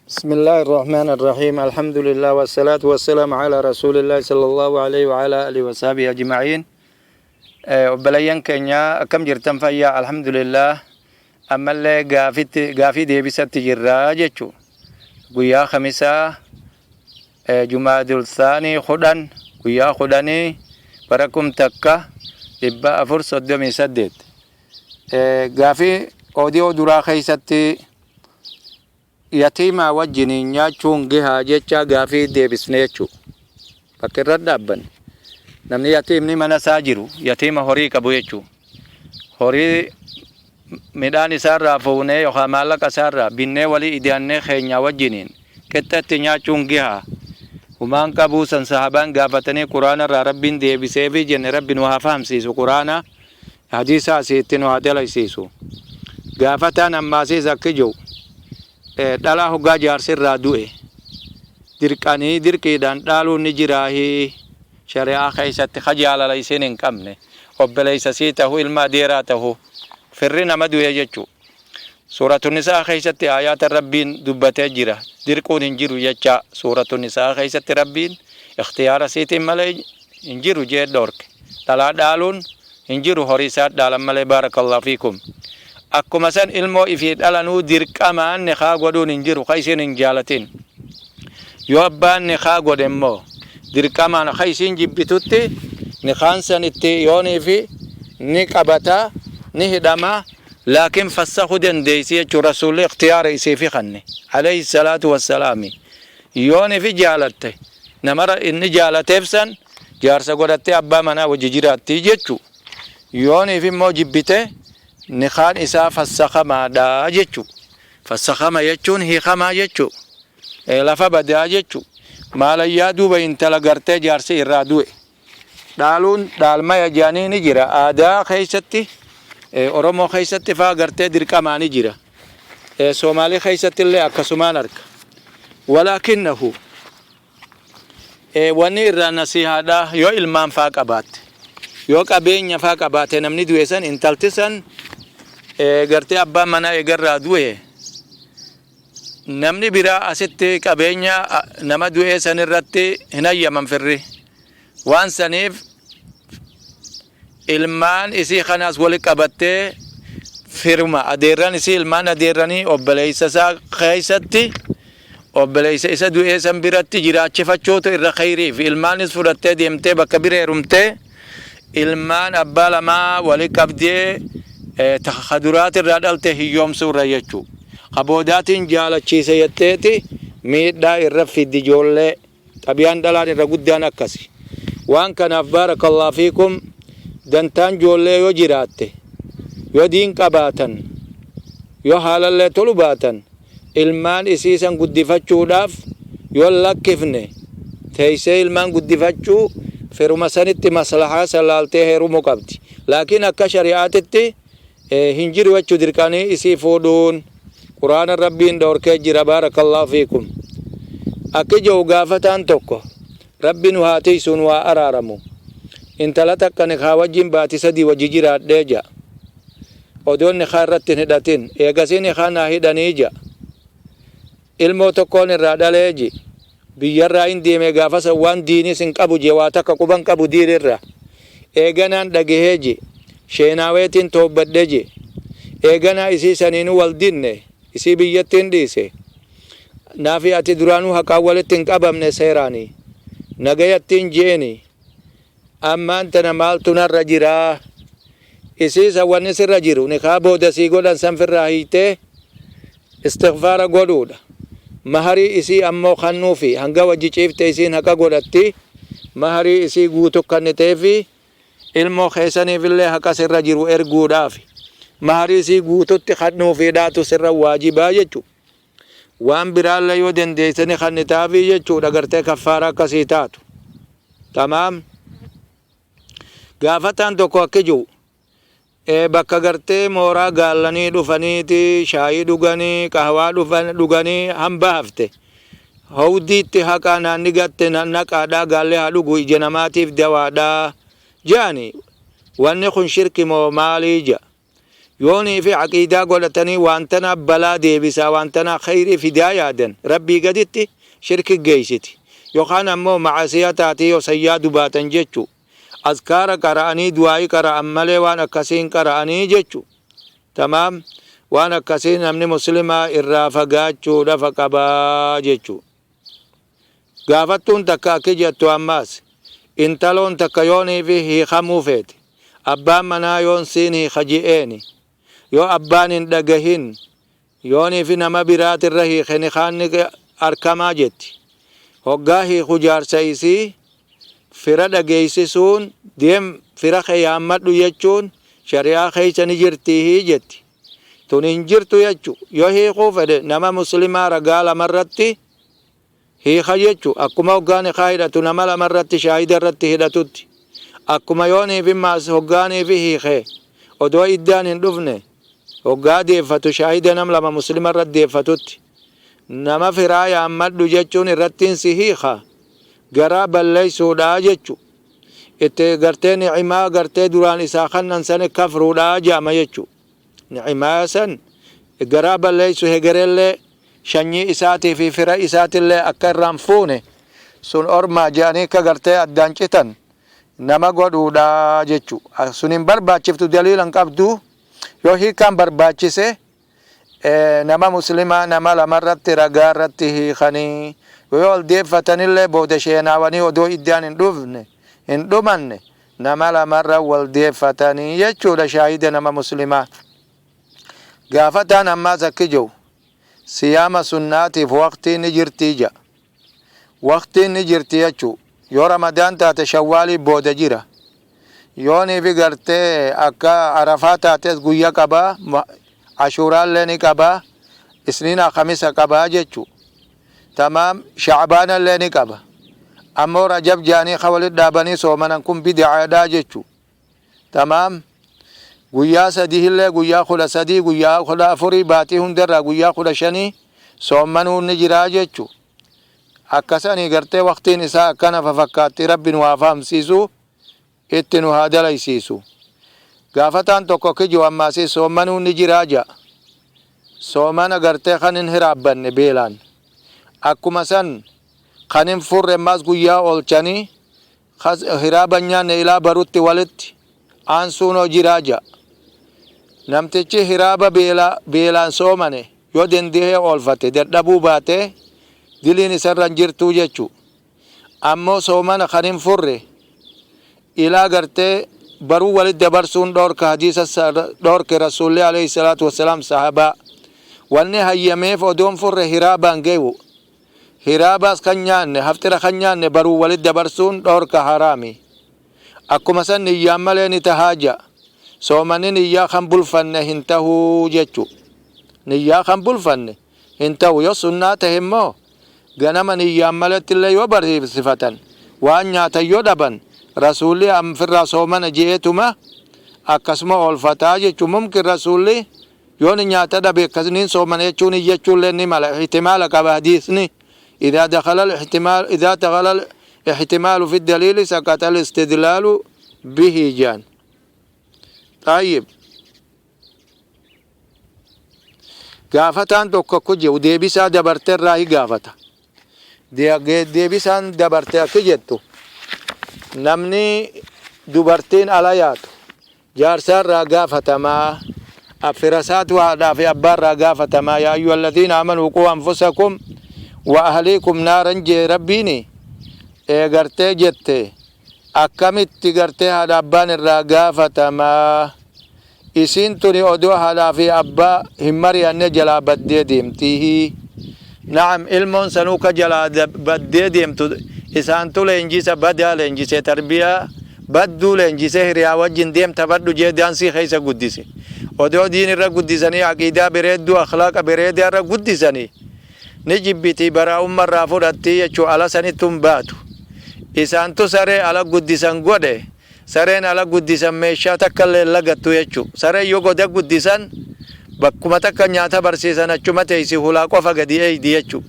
بسم الله الرحمن الرحيم، الحمد لله والصلاة والسلام على رسول الله صلى الله عليه وعلى آله وصحبه أجمعين. Obboleeyyan keenya, akkam jirtan? Fayyaa? Alhamdulillah. Ammallee gaafitti gaafii deebisatti jirraa jechu. Guyyaa Khamisaa, Jumaadul Saanii 10, guyyaa 10, bara 1438. Gaafii oodiyoo duraa keessatti yatiimaa wajjiniin nyaachuun gahaa jecha gaafii deebisne jechuu. Bakka irra dhaabbanne, namni yatiimni mana isaa jiru yatiima horii qabu jechuu, horii midhaan isaarraa fuunee yookaan maallaqa isaarraa binnee walii idaannee keenya wajjiniin qixxatti nyaachuun gahaa humaan qabuu san sahabaan gaafatanii Quraana irraa Rabbiin deebiseefi jenne. Rabbi nu haa fahamsiisu, Quraana hadiisa asiitti nu haa dalaysiisu. Gaafataan ammaasiis akki jiru, dhalaa hoggaa jaarsi irraa du'e dirqanii dirqiidhaan dhaaluun ni jiraahii shari'aa keessatti, ka jaalala isiin hin qabne, obboleessa sii tahu, ilma adeeraa tahu, firri nama du'e jechuu? Suuratu Nisaa keessatti aayaata Rabbiin dubbatee jira, dirquun hin jiru jecha. Suuratu Nisaa keessatti Rabbiin ikhtiyaara siitiin malee hin jiru jee dhorke. Dhalaa dhaaluun hin jiru, horii isaa dhaalan malee. Baarakallahu fiikum. Akkuma san ilmoo ifii dhalanuu dirqamaan nikaa godhuun hin jiru ka isiin hin jaalatin. Yoo abbaan nikaa godhe immoo dirqamaan ka isiin jibbitutti nikaan san itti yoonii fi ni qabata, ni hidhama, laakiin fassakuu dandeessi jechuu. Rasuulli ikhtiyaara isiifi kanne, alayhi salaatu wassalaami. Yoonii fi jaalatte namara inni jaalateef san jaarsa godhattee abbaa manaa wajji jiraatti jechuu. Yooniif immoo jibbite nikaan isaa fassakamaadha jechuu. Fassakama jechuun hiikamaa jechuu, lafa badaa jechuu. Maalayyaa duuba intala gartee jaarsi irraa du'e dhaaluun dhaalmaya jaanii ni jira. Aadaa keessatti, Oromoo keessatti faa gartee dirqamaa ni jira. Soomaalii keessatti illee akkasumaan arga. Walaakinnahu wanni irraa nasihaadha, yoo ilmaan faa qabaatte, yoo qabeenya faa qabaate, namni du'e san, intalti san gartee abbaan manaa eegarraa du'e, namni biraa asitti qabeenya nama du'ee san irratti hin hayyaman firri. Waan saniif ilmaan isii kanaas wali qabattee firma adeerran isii, ilmaan adeerranii, obboleessa isaa keessatti, obboleessa isa du'ee san biratti jiraachifachuutu irra khayriif. Ilmaanis fudhattee deemtee bakka bira heerumtee ilmaan abbaa lamaa wali qabdee kaduraati irraa dhalte hiyyoomsuu irra jechuu. Kaboodaatiin jaalachiise jetteeti miidhaa irra fiddi ijoollee. Xabiyaan dhalaan irra guddaan akkasi. Waan kanaaf, baarakallahu fiikum, dantaan ijoollee yoo jiraatte, yoo diin qabaatan, yoo haalallee tolu baatan, ilmaan isiisan guddifachuudhaaf yoo lakkifne teessee ilmaan guddifachuu firuma sanitti maslahaa san laaltee heerumuu qabdi. Laakiin akka shari'aatitti hin jiru jechuu dirqanii isii fuudhuun. Quraana Rabbiin dhoorkee jira. Baarakallahu fiikum. Akki jiru gaafataan tokko, Rabbi nu haa tiisu, nu haa araaramu, intala takka nikaa wajjin baati 3 wajji jiraadhee ja'a, odoon nikaa irratti hin hidhatin. Eegasii nikaa naa hidhanii ja'a. Ilmoo tokkoon irraa dhalee ji. Biyyarraa hin deeme. Gaafa san waan diinis hin qabu je, waa takka quban qabu diinirra. Eeganaan dhagahee ji, sheenaaweetiin toobbadhe ji. Eeganaa isii saniinuu wal dinne. Isii biyyattiin dhiise. Naafi ati duraanuu haqaan walitti hin qabamne, seeraanii nagayattiin jeeni. Ammaan tana maaltu narra jiraa? Isiisa wanni sirra jiru nikaa booda sii godhan san firraa hiitee istighfaara godhuudha. Maharii isii ammoo kannuufi hanga wajji ciifte isiin haqa godhatti. Maharii isii guutu kanniteefi ilmoo keessaniifillee haqa sirra jiru erguudhaafi maharii isii guututti kannuufiidhaatu sirra waajibaa jechu. Waan biraallee yoo dandeessani kannitaafii jechuudha, gartee kaffaara akkasii taatu. Tamaam. Gaafataan tokko akki jiru, bakka gartee mooraa gaallanii dhufaniiti shaayii dhuganii, qahwaa dhuganii hamba hafte hawdiitti haqaa naanni gatte naqaadhaa, gaallee haa dhugu, ija namaatiif dawaadhaa jaani. Wanni kun shirki moo maalii ja? Yoonii fi aqiidaa godhatanii waan tana balaa deebisaa, waan tana khayrii fidaa yaadan, Rabbii gaditti shirki geeysiti. Yookaan ammoo macasiya taatii yoo san yaadu baatan jechu. Azkaara qara'anii, du'aa'ii qara'an malee waan akkasii hin qara'anii jechu. Tamaam, waan akkasii namni muslimaa irraa fagaachuudhafa qabaa jechu. Gaafattuun takka akki jettu ammaas, intaloon takka yoonii fi hiikamuu feete, abbaan manaa yoon siin hiika je'eeni, yoo abbaan hin dhagahin yoonii fi nama biraatirra hiike nikaanni arkamaa jetti. Hoggaa hiiku jaarsa isii fira dhageessisuun, deem fira kee yaammadhu jechuun shari'aa keessa ni jirtii jetti. Tun hin jirtu jechu. Yoo hiikuu fedhe nama muslimaa ragaa lamarratti hiika jechu. Akkuma hoggaa nikaa hidhatu nama lamarratti shaahida irratti hidhatutti. Akkuma yoonii fi maas hoggaanii fi hiikee odoo iddaan hin dhufne hoggaa deeffatu shaahida nam lama muslima irratti deeffatutti. Nama firaa yaammadhu jechuun irrattiin si hiika garaa balleessuudha jechu. Itti gartee ni'imaa gartee duraan isaa kannan sani kafruudha jedhama jechu. Ni'imaa san garaa balleessu, hegerellee shanyii isaatii fi fira isaatillee akka irraan fuune sun ormaa jedhanii akka gartee addaan citan nama godhuudha jechu. Sun hin barbaachiftu, daliila hin qabdu. Yoo hiikaan barbaachise nama muslimaa nama lamarratti ragaa irratti hiikanii, yoo ol deeffatanillee booda sheenaawanii odoo iddaan hin dhufne hin dhumanne nama lamarra wal deeffatanii jechuudha, shaahida nama muslimaa. Gaafataan ammaas akki jiru, siyaama sunnaatiif waqtiin ni jirtii jedha. Waqtiin ni jirti jechuu, yoo Ramadaan taate Shawwaalii booda jira. Yoonii fi gartee akka Arafaa taates guyya qabaa, Ashuuraallee ni qabaa, Isniinaa Kamisa qabaa jechuu. Tamaam, Shacbaanallee ni qaba. Ammoo Rajab jedhanii ka walit dhaabanii soomanan kun bid'aadhaa jechuu. Tamaam, guyyaa sadiillee, guyyaa 13, guyyaa 14, baatii hundarraa guyyaa 15 soommanuun ni jiraa jechuu. Akkasanii gartee waqtiin isaa akkana fafakkaatti. Rabbi nu haa fahamsiisu, itti nu haa dalaysiisu. Gaafataan tokko kijoo ammaasii soommanuun ni jiraa ja'a. Soomana gartee kan hin hiraabbanne beelaan. Akkuma san kan hin furre ammaas guyyaa oolchanii hiraaba nyaanne ilaa barutti walitti aansuunoo jiraa ja'a. Namtichi hiraaba beelaan soomane yoo dandahee oolfate, dadhabuu baate, diliin isarra hin jirtuu jechuu. Ammoo soomana kan hin furre ilaa gartee baruu walit dabarsuun dhoorka, hadiisa dhoorke Rasuulli alayhi salaatu wassalaam sahabaa. Wanni hayyameef odoon furre hiraabaan geewu. Hiraabaas kan nyaanne, haftira kan nyaanne baruu walit dabarsuun dhoorka, haraami. Akkuma san niyyaan malee ni tahaa ja'a. Soomanni niyyaa kan bulfanne hin tahuu jechu. Niyyaa kan bulfanne hin tahu. Yoo sunnaa tahe immoo ganama niyyaan maletti illee yoo barsiifatan, waan nyaatan yoo dhaban, Rasuulli firraa soomana je'eetuma akkasuma oolfataa jechu. Mumkin Rasuulli yoo ni nyaata dhabe akkasiniin soomana jechuun iyyachuullee ni mala, ihtimaala qaba hadiisni. إذا دخل الاحتمال إذا دخل الاحتمال في الدليل سقط الاستدلال به جان. طيب، gaafataan tokko akko jedhu deebisaa dabarte irraa hi gaafata. Deebisaan dabarte akki jettu, namni dubartiin ala yaatu jaarsaa irraa gaafatamaa, affirasaatu haadhaa fi abbaa irraa gaafatamaa. يا أيها الذين آمنوا قوا أنفسكم وأهليكم نارا jee Rabbiini gartee jette, akkamitti gartee haadha abbaan irraa gaafatamaa? Isiin tuni odoo haadhaa fi abbaa hin mari'anne jalaa baddee deemtii. Na'am, ilmoon sanuu ka jalaa baddee deemtu isaantu leenjisa badaa leenjise, tarbiyaa badduu leenjise, hiriyaa wajjin deemta badhu jee daansii keessa guddise. Odoo diin irra guddisanii, aqiidaa bareedduu, akhlaaqa bareedaa irra guddisanii, ni jibbiti, baraa'ummaa irraa fudhatti jechuu, ala sanittu hin baatu. Isaantu saree ala guddisan godhe. Sareen ala guddisan meeshaa takka illee hin lagattu jechuu. Sareen yoo goda guddisan, bakkuma takka nyaata barsiisan, achuma teessi, hulaa qofa gadi eeydi jechuu.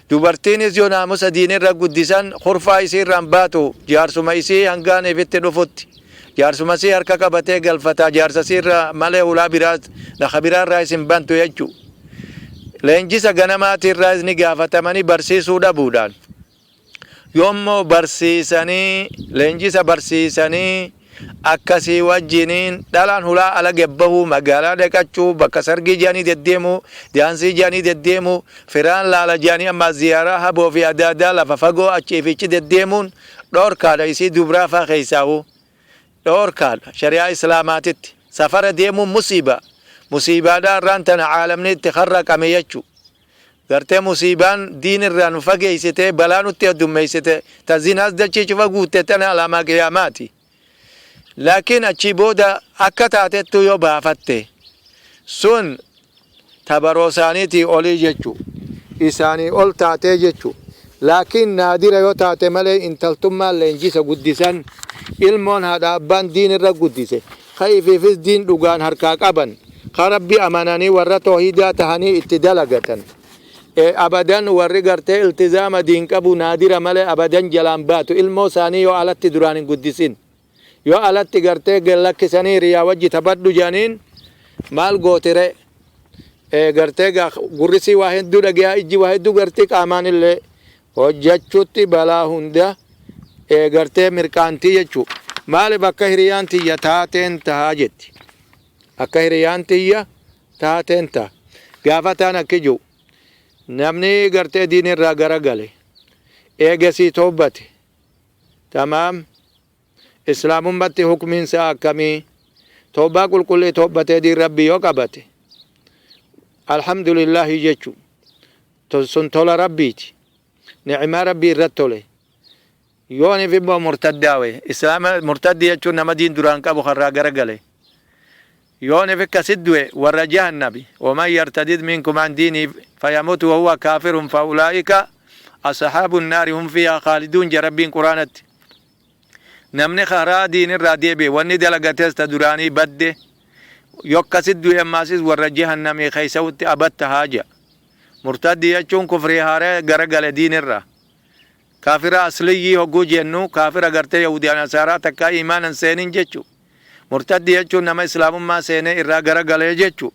Dubartiinis yoo naamusa diinirra guddisan kurfaa isii irraan baatu, jaarsuma isii hangaan ifitti dhufutti. Jaarsuma sii harka qabatee galfataa jaarsa sii irraa malee hulaa biraa lafa biraa irraa isin bantu jechuu. Leenjisa ganamaati irraas ni gaafatamanii barsiisuu dhabuudhaan. Yoommoo barsiisanii leenjisa barsiisanii akkasii wajjiniin dhalaan hulaa ala gabbahuu magaalaa dhaqachuu bakka sargii jedhanii deddeemuu daansii jedhanii deddeemuu firaan laala jedhanii amma ziyaaraa haboo fi adaadaa lafa fagoo achii fi ichi deddeemuun dhoorkaadha isii dubraa faa keessaahuu dhoorkaadha shari'aa islaamaatitti safara deemuun musiiba musiibaadha irraan tana caalamni itti harraqame jechuu Gartee musiibaan diin irraa nu fageeysite, balaa nutti heddummeeysite, ta zinaas dachii cufa guutte tana alaamaa qiyaamaati. Laakiin achii booda akka taatettuu yoo baafatte sun ta baroo isaaniitii olii jechu. Isaanii ol taatee jechu. Laakiin naadira yoo taate malee intaltummaan leenjisa guddisan, ilmoon haadha abbaan diin irra guddise, ka ifiifis diin dhugaan harkaa qaban, ka Rabbi amananii warra toohiidaa tahanii itti dalagatan. E abadan warri gartee iltizaama diin qabu naadira malee abadan jalaan baatu ilmoo isaanii yoo alatti duraan hin guddisin. Yoo alatti gartee gad lakkisanii hiriyaa wajji taphadhu jedhaniin maal gooti ree? E gartee gaa gurrisii waa hedduu dhagayaa ijji waa hedduu gartii qaamaan illee hojjachutti balaa hunda e gartee mirqaantii jechuu. Maaliif akka hiriyaan tiyya taateen tahaa jetti. Akka hiriyaan tiyya taateen taha. Gaafataan akki ji'u namni gartee diin irraa garagale eegasii toobbate tamaam islaamummatti hukmiin isaa akkamii toobbaa qulqullii toobbatee diin rabbii yoo qabate alhamdulillaahi jechu sun tola rabbiiti ni'imaa rabbii irratti tole Yooniif immoo murtaddaawe. Islaama murtaddi jechuun nama diin duraan qabu kan irraa garagale. Yooniif akkasit du'e warra jahannabi. Waman yartadid minkum an diinii fayamut wa huwa kaafirun fa ulaa'ika ashaabun naari hum fiihaa khaaliduun jedha Rabbiin Qur'aanatti. Namni karaa diinirraa deebi'e wanni dalagates ta duraanii badde yoo akkasit du'e ammaasis warra jahannamii keeysawutti abad tahaa jedha. Murtaddi jechuun kufrii haaraya garagale diinirraa. Kaafira asliyyii hogguu jennu kaafira gartee yahuudiyaa nasaaraa takkaa iimaana hin seenin jechu. Murtaddi jechuun nama islaamummaa seenee irraa garagalee jechu.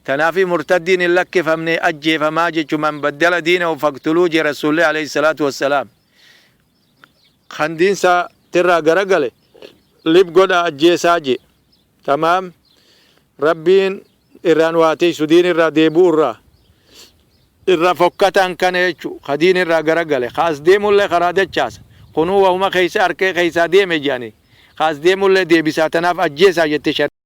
Tanaafi murtaddiin hin lakkifamne ajjeefamaa jechu man baddala diinahu faqtuluu jee rasuulli alayhi salaatu wassalaam. Kan diinsaa tirraa garagale lib godhaa ajjeesaa jee. Tamaam Rabbiin irraa nu haa tiiysu diin irraa deebi'uu irraa. Irra fokkataan kana jechu ka diin irraa garagale ka as deemullee karaa dachaasa kunuu wahuma keessa arkee keessaa deeme jedhanii ka as deemullee deebisaa tanaaf ajjeesaa jette shari'aan.